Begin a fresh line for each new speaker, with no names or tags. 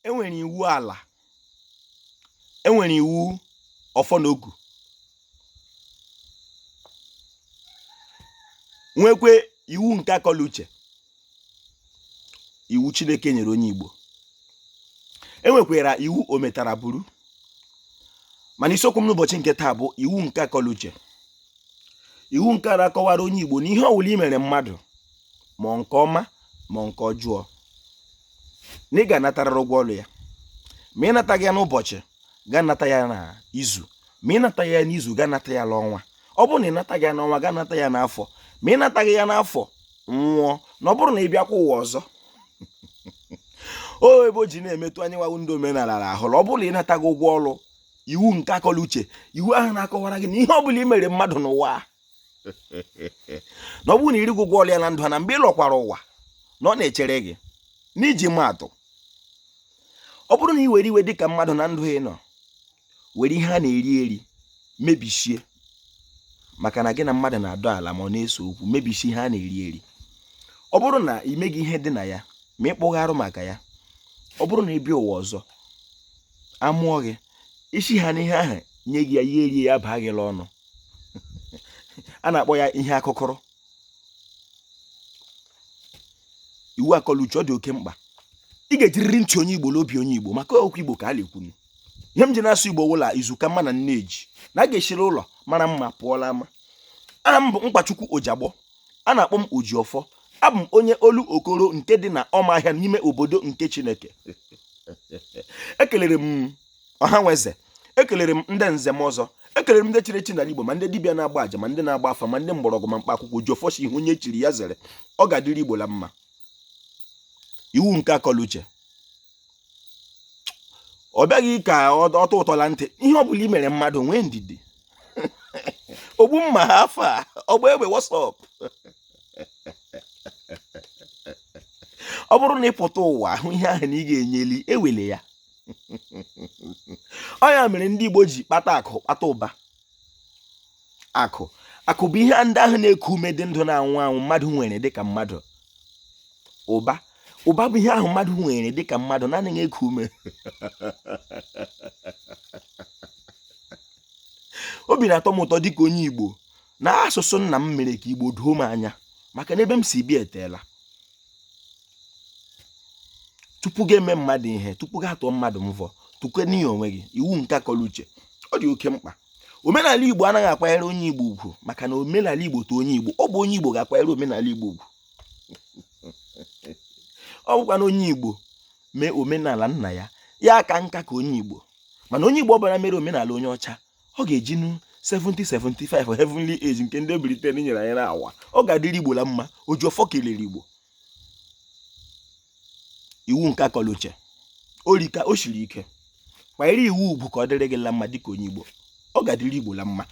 Enwere iwu ala, enwere iwu ọfọ na ogu, nwekwe iwu nke akọla uche, iwu Chineke nyere onye Igbo. Enwekwara iwu ometara buru, mana isiokwu m n'ụbọchị nke taa bụ iwu nke akọla uche. Iwu nke a na-akọwara onye Igbo na ihe ọwụla i mere mmadụ, ma nke ọma ma nke ọjọọ, na ị ga-anatarịrị ụgwọ ọlụ ya. Ma ị nataghị ya n'ụbọchị, ga-anata ya na izu. Ma ị nataghị ya n'izu, ga-anata ya n'ọnwa. Ọ bụrụ na ị nataghị ya n'ọnwa, ga-anata ya n'afọ. Ma ị nataghị ya n'afọ, nwụọ, na ọ bụrụ na ị bịakwa ụwa ọzọ, o ebe o ji na-emetụ anyị nwa wụ ndị omenala ahụ. Ọ bụrụ na ị nataghị ụgwọ ọlụ, iwu nke akọla uche, iwu ahụ na-akọwara gị na ihe ọ bụla i mere mmadụ n'ụwa, na ọ bụrụ na i righị ụgwọ ọlụ ya na ndụ a, na mgbe ị lọkwara ụwa, na ọ na-echere gị. N'iji maatụ, ọ bụrụ na ị were iwe dịka mmadụ na ndụ ị nọ, were ihe a na-eri eri mebisie, maka na gị na mmadụ na-adọ ala ma ọ na-ese okwu, mebisie ihe a na-eri eri, ọ bụrụ na ị meghị ihe dị na ya, ma ị kpụghị arụ maka ya, ọ bụrụ na ị bịa ụwa ọzọ, amụọ gị, isi ha n'ihe ahụ nye gị ya, ihe erie ya baa gị n'ọnụ. A na-akpọ ya ihe akụkụrụ. Iwu akọla uche, ọ dị oke mkpa. Ị ga-ejiriri ntị onye Igbo n'obi onye Igbo, maka okwu Igbo ka a na-ekwu. Ihe m ji na-asụ Igbo wụla izu ka mma na nneji na a ga-esiri ụlọ mara mma pụọla ama. Aha m bụ Mkpachukwu Ojiagbọ, a na-akpọ m Ojiọfọ. Abụ m onye olu okoro nke dị na Ọmahịa n'ime obodo nke Chineke. Ekelere m ọha nwe eze, ekelere m ndị nze m ọzọ, ekelere m ndị chiri echi n'ala Igbo, ma ndị dibịa na-agba aja, ma ndị na-agba afa, ma ndị mgbọrọgwụ, ma mkpa akwụkwọ. Ojiọfọ si ihe onye chiri ya zere, ọ ga-adịrị Igbo la mma. Iwu nke akọla uche, ọ bịaghị ka ọ tọ ụtọ la ntị. Ihe ọ bụla i mere mmadụ, nwee ndidi. Ogbu mma ha afọ a, ọgba egbe what's up. Ọ bụrụ na ị pụta ụwa hụ ihe ahụ na ị ga-enyeli, ewele ya. Ọ ya mere ndị Igbo ji kpata akụ, kpata ụba. Akụ, akụ bụ ihe ndị ahụ na-eku ume, dị ndụ, na-anwụ anwụ, mmadụ nwere dịka mmadụ. Ụba, ụba bụ ihe ahụ mmadụ nwere dịka mmadụ na-anaghị eku ume. Obi na-atọ m ụtọ dịka onye Igbo na asụsụ nna m mere ka Igbo doo m anya, maka na ebe m si bịa eteela. Tupu gị eme mmadụ ihe, tupu gị atụọ mmadụ mvọ, tụkwe n'ihi onwe gị. Iwu nke akọla uche, ọ dị oke mkpa. Omenala Igbo anaghị akwanyere onye Igbo ugwu, maka na omenala Igbo too onye Igbo, ọ bụ onye Igbo ga-akwanyere omenala Igbo ugwu. Ọ bụkwa na onye Igbo mee omenala nna ya, ya aka nka ka onye Igbo. Mana onye Igbo ọbụla mere omenala onye ọcha, ọ ga-ejinu 70 75 heavenly age nke ndị Britain nyere anyị na-awa. Ọ ga-adịrị Igbo la mma. Ojiọfọ kelere Igbo. Iwu nke akọla uche, orika o siri ike. Kwanyere iwu ugwu ka ọ dịrị gị la mma dịka onye Igbo. Ọ ga-adịrị Igbo la mma.